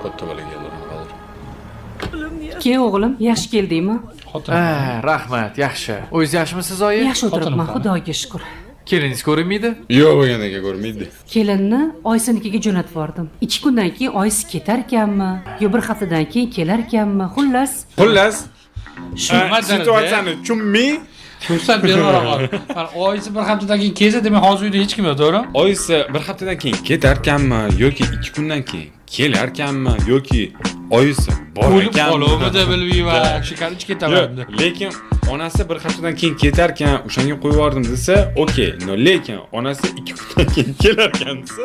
Katta bola keldi hozir. Ke o'g'lim, yaxshi keldingmi? Xotin. Ha, rahmat, yaxshi. O'zingiz yaxshimisiz, oyi? Yaxshi o'tiribman, Xotinim. Xudoga shukur. Keliningiz ko'rinmaydi? Yo'q bo'lgandan keyin ko'rmaydi. Kelinni oyisinikiga jo'natib yubordim. 2 kundan keyin oyisi ketarkanmi, yo bir haftadan keyin kelarkanmi? Xullas, Xullas, shu situatsiyani tushunmay, Ko'rsat berib yuboraman. Mana oyisi bir haftadan keyin kelsa, demak hozir uyda hech kim yo'q, to'g'rimi? Oyisi bir haftadan keyin ketarkanmi yoki 2 kundan keyin kelarkanmi yoki oyisi bor O'lib ekanmi? qoluvmidi bilmayman. Shu короче ketaman. Yo'q, lekin onasi bir haftadan keyin ketarkan o'shanga qo'yib yubordim desa, okey. Но, lekin onasi 2 kundan keyin kelarkan desa,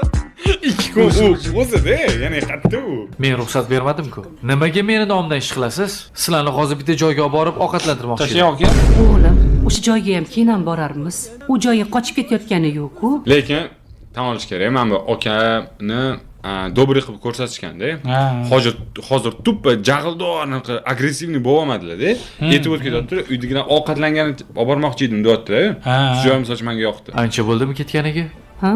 2 kun u o'zida, ya'ni qayerda u? Men ruxsat bermadim-ku. Nimaga meni nomimdan ish qilasiz? Sizlarni hozir bitta joyga olib borib ovqatlantirmoqchi. Tashlang aka. O'g'lim, o'sha joyga ham keyin ham borarmiz. U joyga qochib ketayotgani yo'q-ku. Lekin tan olish kerak, mana bu akani добрый qilib ko'rsatishganda. Hozir tuppa jag'ildor, anaqa агрессивный bo'lolmadilar-da. Aytib o'tib ketyapti, uydagilar ovqatlangani olib bormoqchi edim deyaptilar. Shu joy misol uchun menga yoqdi. Ancha bo'ldimi ketganiga? Ha?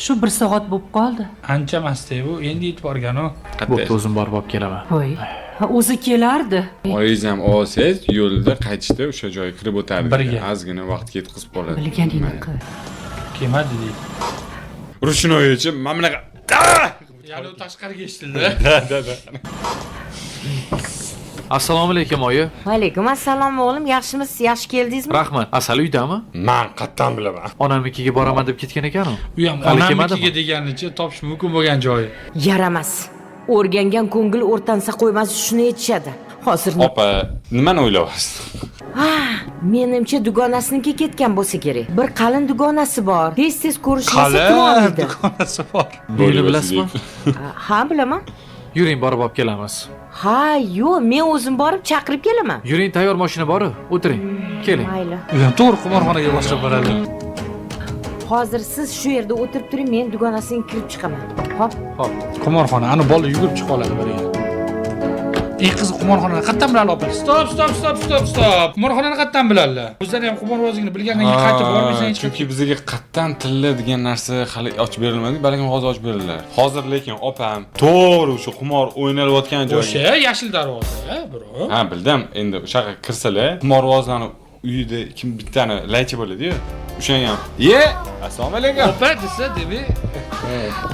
Shu bir soat bo'lib qoldi. Ancha emasda bu, endi yetib borgan u. Bo'pti, o'zim borib olib kelaman. Voy. Ha, o'zi kelardi. Oyingiz ham olsangiz, yo'lda qaytishda o'sha joyga kirib o'tardi. Birga. Ozgina vaqt ketkazib qoladi. Bilganingni qil. Kelmadi deydi. Ручной chi mana bunaqa. Ya'ni u tashqariga eshitildi. Да, да. Assalomu alaykum, oyi. Alaykum assalom o'g'lim, yaxshimisiz? Yaxshi keldingizmi? Rahmat. Asal uydami? Man qayerdan bilaman? Onamnikiga boraman deb ketgan ekan-u. U ham Hali onamnikiga kelmadimi? deganicha topish mumkin bo'lgan joyi. Yaramas. O'rgangan ko'ngil o'rtansa qo'ymas, shuni aytishadi. Hozir Opa, nimani o'ylayapsiz? Menimcha dugonasinikiga ketgan bo'lsa kerak. Bir qalin dugonasi bor. Tez-tez ko'rishmasa Qalin turolmaydi. dugonasi bor. Uyini bilasizmi? Ha, bilaman. Yuring, borib olib kelamiz. Ha, yo'q, men o'zim borib chaqirib kelaman. Yuring, tayyor mashina bor-u. O'tiring. Keling. Mayli. U ham to'g'ri qimorxonaga boshlab boradi. Hozir siz shu yerda o'tirib turing, men dugonasiga kirib chiqaman. Xo'p. Xo'p. Qimorxona, ani bola yugurib chiqa oladi biriga. Eng qiziq, qimorxonani qayerdan biladi opa? Стоп, стоп, стоп, стоп, стоп. Qimorxonani qayerdan biladilar? O'zlari ham qimorbozligini bilgandan keyin qaytib bormaysan hech. Chunki bizga qayerdan tilla degan narsa hali ochib berilmadi, balkim hozir ochib beriladi. Hozir lekin opam to'g'ri o'sha qimor o'ynalayotgan joyga. O'sha yashil darvoza, bro. Ha, bildim. Endi o'sha yoqqa kirsalar, qimorbozlarni uyida kim bittani laycha bo'ladi-yu. O'shanga ham, "Ye, assalomu alaykum." Opa desa, demak,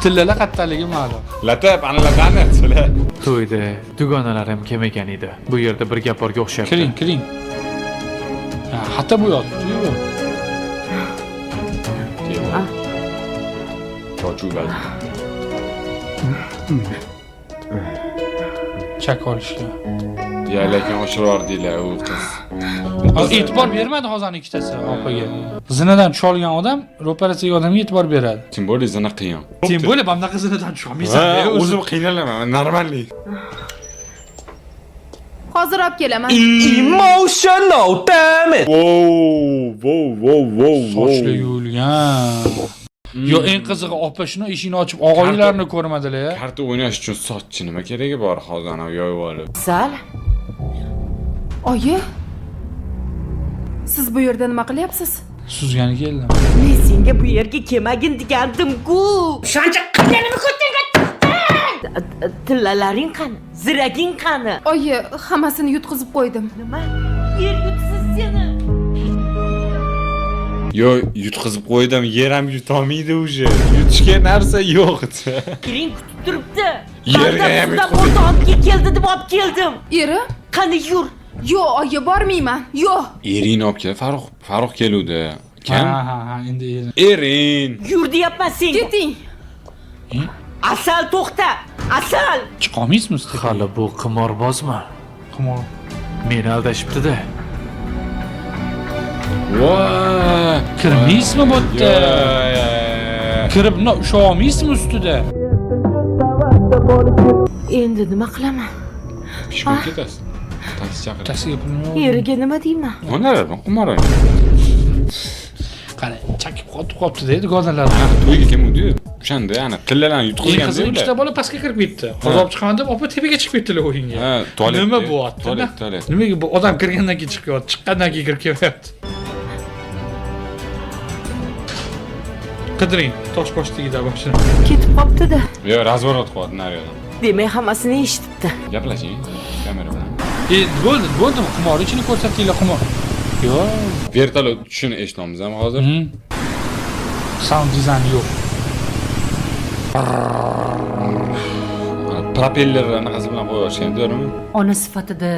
tillalar qayerdanligi ma'lum. Latib, ana latani desalar. To'yda dugonalarim kelmagan edi. Bu yerda bir gap borga o'xshayapti. Kiring, kiring. Ha, xato bu yotibdi-yu. Ah. Chochuv balki. Chak olishga. Ya, lekin oshirordinglar u qiz. Hozir e'tibor bermadi hozir ikkitasi opaga. Zinadan tusha olgan odam ro'parasidagi odamga e'tibor beradi. Тем более zina qiyin. Тем более mana bunaqa zinadan tusha olmaysan. Ha, o'zim qiynalaman, нормальный. Hozir olib kelaman. Emotional damage. Wow. Sochli yuvilgan. Yo, eng qizig'i, opa shuni eshikni ochib og'aynilarni ko'rmadilar ya. Karta o'ynash uchun sochni nima keragi bor hozir anavi yoyib olib. Sal. Oyi. Siz bu yerda nima qilyapsiz? Suzgani keldim. Men senga bu yerga kelmagin degandim-ku. Shuncha qilganimni ko'tingga. Tillalaring qani? Ziraging qani? Oyi, hammasini yutqizib qo'ydim. Nima? Yer yutsin seni. Yo, yutqizib qo'ydim, yer ham yutolmaydi уже. Yutishga narsa yo'q. Ering kutib turibdi. Yerga ham Suvdan yutqizib. o'rtog'imga keldi deb olib keldim. Eri? Qani yur. Yo'q, oyi, bormayman. Yo'q. Eringni olib kel, Farruh, Farruh keluvdi. Kim? Ha, endi endi. Ering. Yur deyapman senga. Keting. Asal, to'xta. Asal. Chiqolmaysizmi siz? Hali bu qimorbozmi? Qimor. Meni aldashibdi-da. Voy. Kirmaysizmi bu yerda? Yo. Kirib bundoq usha olmaysizmi ustida? Endi nima qilaman? Pishkun ketasiz. Taksi chaqiring. Taksiga pulim yo'q. Eriga nima deyman? Nimalar qimor o'ynaydi? Qani, chakib qotib qolibdi deydi dugonalar. To'yga kim udi? O'shanda ana tillalarni Eng yutqizganda qizig'i, ular. ikkita bola pastga kirib ketdi. Hozir olib chiqaman deb opa tepaga chiqib ketdilar o'yinga. Ha, tualet. Nima bo'lyapti? Tualet, tualet. Nimaga bu odam kirgandan keyin chiqib kelyapti, chiqqandan keyin kirib kelyapti? Qidiring, tosh bosh tagida boshini. Ketib qolibdi-da. Yo, разворот qilyapti naryoqdan. Demak, hammasini eshitibdi. Gaplashing kamera bilan. E, bo'ldi, bo'ldimi? Qimor ichini ko'rsatdinglar, qimor. Yo'q. Vertolyot tushishini eshitamiz ham hozir. Sound design yo'q. Propeller anaqasi bilan qo'yib yuborishgan, to'g'rimi? Ona sifatida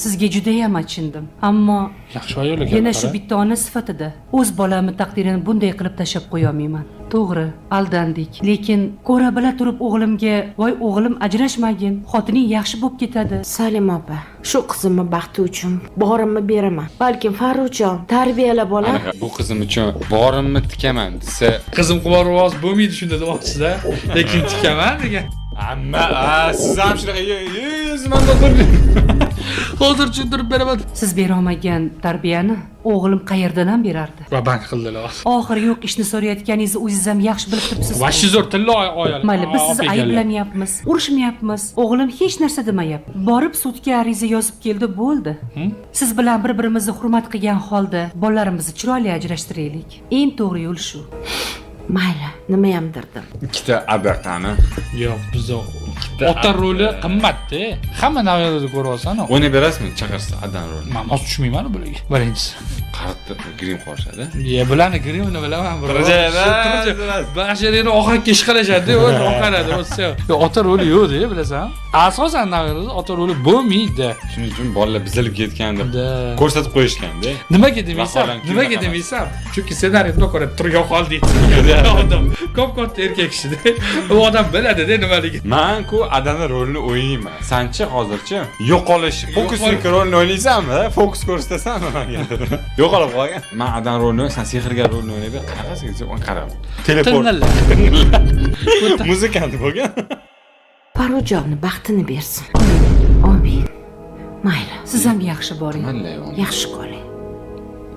sizga judayam achindim. Ammo Yaxshi ayol ekan. yana shu bitta ona sifatida o'z bolamni taqdirini bunday qilib tashlab qo'yolmayman. To'g'ri, aldandik, lekin ko'ra bila turib o'g'limga, voy o'g'lim ajrashmagin, xotining yaxshi bo'lib ketadi. Salim opa, shu qizimni baxti uchun borimni beraman. Balkim Farruhjon tarbiyalab olar. Anaqa bu qizim uchun borimni tikaman desa, Qizim qimorvoz bo'lmaydi shunda demoqchida. Lekin tikaman degan. Amma, siz ham shunaqa yuz manda turdi. Hozir tushuntirib beraman. Siz berolmagan tarbiyani o'g'lim qayerdan ham berardi? Va bank qildilar. Oxiri yo'q ishni so'rayotganingizni o'zingiz ham yaxshi bilib turibsiz. Vashi zo'r tillo ayol. Mayli, biz sizni Opa ekanlar. ayblamayapmiz, urushmayapmiz. O'g'lim hech narsa demayapti. Borib sudga ariza yozib keldi, bo'ldi. Siz bilan bir-birimizni hurmat qilgan holda bolalarimizni chiroyli ajrashtiraylik. Eng to'g'ri yo'l shu. Mayli, nimayam derdim. Ikkita adaqani. Yo'q, bizda ota roli qimmat-da. Hamma naviyada ko'ryapsan. O'ynab berasizmi? Chaqirsa adan rolini. Men hozir tushmayman bularga. Birinchisi. Qaritdi, grim qo'yishadi. Ya bularni grimini bilaman. Rejada. Basharini oqakka ishqalashadi, o'zi oqaradi, o'zi. Yo'q, ota roli yo'q-da, bilasan. Asosan naviyada ota roli bo'lmaydi. Shuning uchun bolalar buzilib ketgan deb Da. ko'rsatib qo'yishganda. Nimaga demaysan? Vaholanki Nimaga unaqa emas. demaysan? Chunki ssenariyni ko'ra turgan hol deydi. Odam ko'p katta erkak kishida. U odam biladi-da nimaligini. Man-ku adani rolini o'ynayman. Sanchi hozirchi yo'qolish, fokusnik rolini o'ynaysanmi? Fokus ko'rsatasanmi menga? Yo'qolib qolgan. Man adan rolini, sen sehrgar rolini o'ynay ber. Qanaqasiga desa, qarab. Teleport. Tirnallar. Muzikant bo'lgan. Farruhjonni baxtini bersin. Amin. Mayli, Siz ham yaxshi boring. Mayli, yaxshi qoling.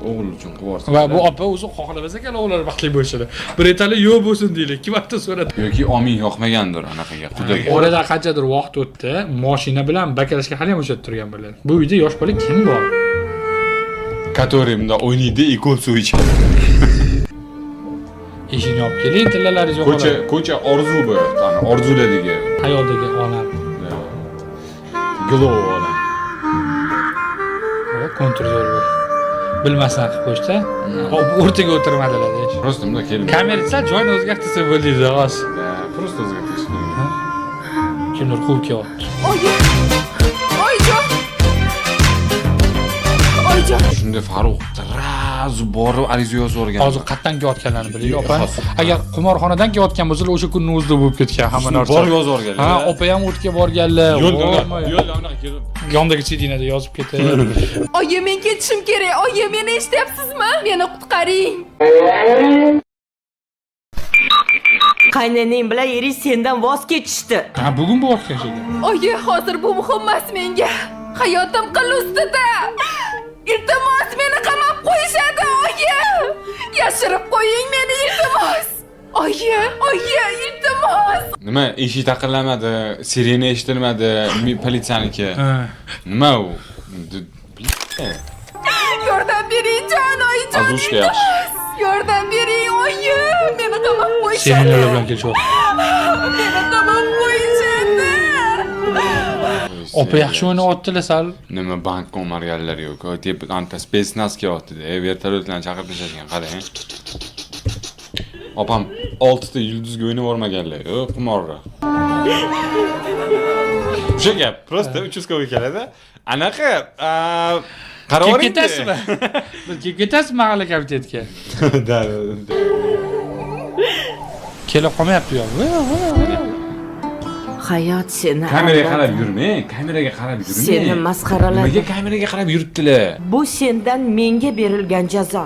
O'g'il uchun qilib Va bu opa o'zi xohlamasa ekan o'g'illari baxtli bo'lishini. Bir aytali yo'q bo'lsin deylik. Ikki marta so'radi. Yoki omin yoqmagandir anaqaga, xudoga. Oradan qanchadir vaqt o'tdi. Mashina bilan bakalashga hali ham o'sha turgan bo'ladi. Bu uyda yosh bola kim bor? Который bunda o'ynaydi, и ko'p suv ichadi. Eshikni olib keling, tillalaringiz yo'qoladi. Ko'cha, ko'cha orzu bu, ana orzulardagi. Xayolidagi olam. Glow olam. Va kontur zo'r bo'ldi. Bilmasdan qilib qo'yishdi. Hop, o'rtaga o'tirmadilar. Просто bunday kelib. Kamera sal joyini o'zgartirsa bo'ldi hozir. Да, просто o'zgartirish kerak. Kimdir quvib kelyapti. Oyi! Oyijon! Oyijon! Shunda Farruh сразу borib ariza yozib yuborgan. Hozir qayerdan kelayotganlarini bilaylik opa. Hozir. Agar qimorxonadan kelayotgan bo'lsalar, o'sha kunni o'zida bo'lib ketgan hamma narsa. Borib yozib yuborganlar. Ha, opa ham o'tga borganlar. Yo'lda Voy, yo'lda unaqa kelib. Yondagi sidinada yozib ketib. Oyi, men ketishim kerak. Oyi, meni eshityapsizmi? Meni qutqaring. Qaynanang bilan ering sendan voz kechishdi. Ha, bugun bo'layotgan ekan. Oyi, hozir bu muhim emas menga. Hayotim qil ustida. Iltimos, meni qamab qo'yishadi, oyi. Yashirib qo'ying meni, iltimos. Oyi, oyi, iltimos. Nima, eshik taqillamadi, sirena eshitilmadi, politsiyaniki. Ha. Nima u? Yordam bering, jon oyijon. Ozushka yaxshi. Iltimos. Yordam bering, oyi. Meni qamab qo'yishadi. Sirenalar bilan kelishyapti. Meni qamab qo'yishadi. Opa yaxshi o'ynayaptilar sal. Nima bankka o'marganlar yo'q. Deb anta спецназ kelyapti-da, vertolyotlarni chaqirib tashlashgan, qarang. Opam 6 ta yulduzga o'ynab yubormaganlar, yo'q, qimorni. O'sha gap, просто участковый keladi. Anaqa, Kelib qarab ketasizmi? Bir kelib ketasizmi mahalla komitetga? Да, да. Kelib qolmayapti yo'q. Hayot seni Kameraga aldadi. qarab yurmang, kameraga qarab yurmang. Seni masxaraladi. Nimaga kameraga qarab yuribdilar? Bu sendan menga berilgan jazo.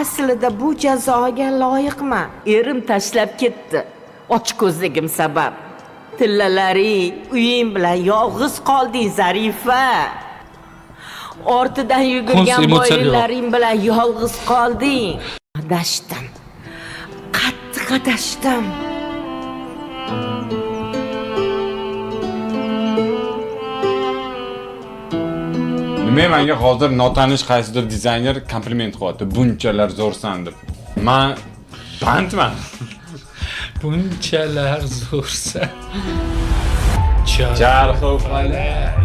Aslida bu jazoga loyiqman. Erim tashlab ketdi. Ochko'zligim sabab. Tillalaring, uying bilan yolg'iz qolding, Zarifa. Ortidan yugurgan Konst emotsiyalar yo'q. boyliklaring bilan yolg'iz qolding. Adashdim. Qattiq adashdim. Nima menga hozir notanish qaysidir dizayner kompliment qilyapti. Bunchalar zo'rsan deb. Man bandman. Bunchalar zo'rsan. Charxu falak.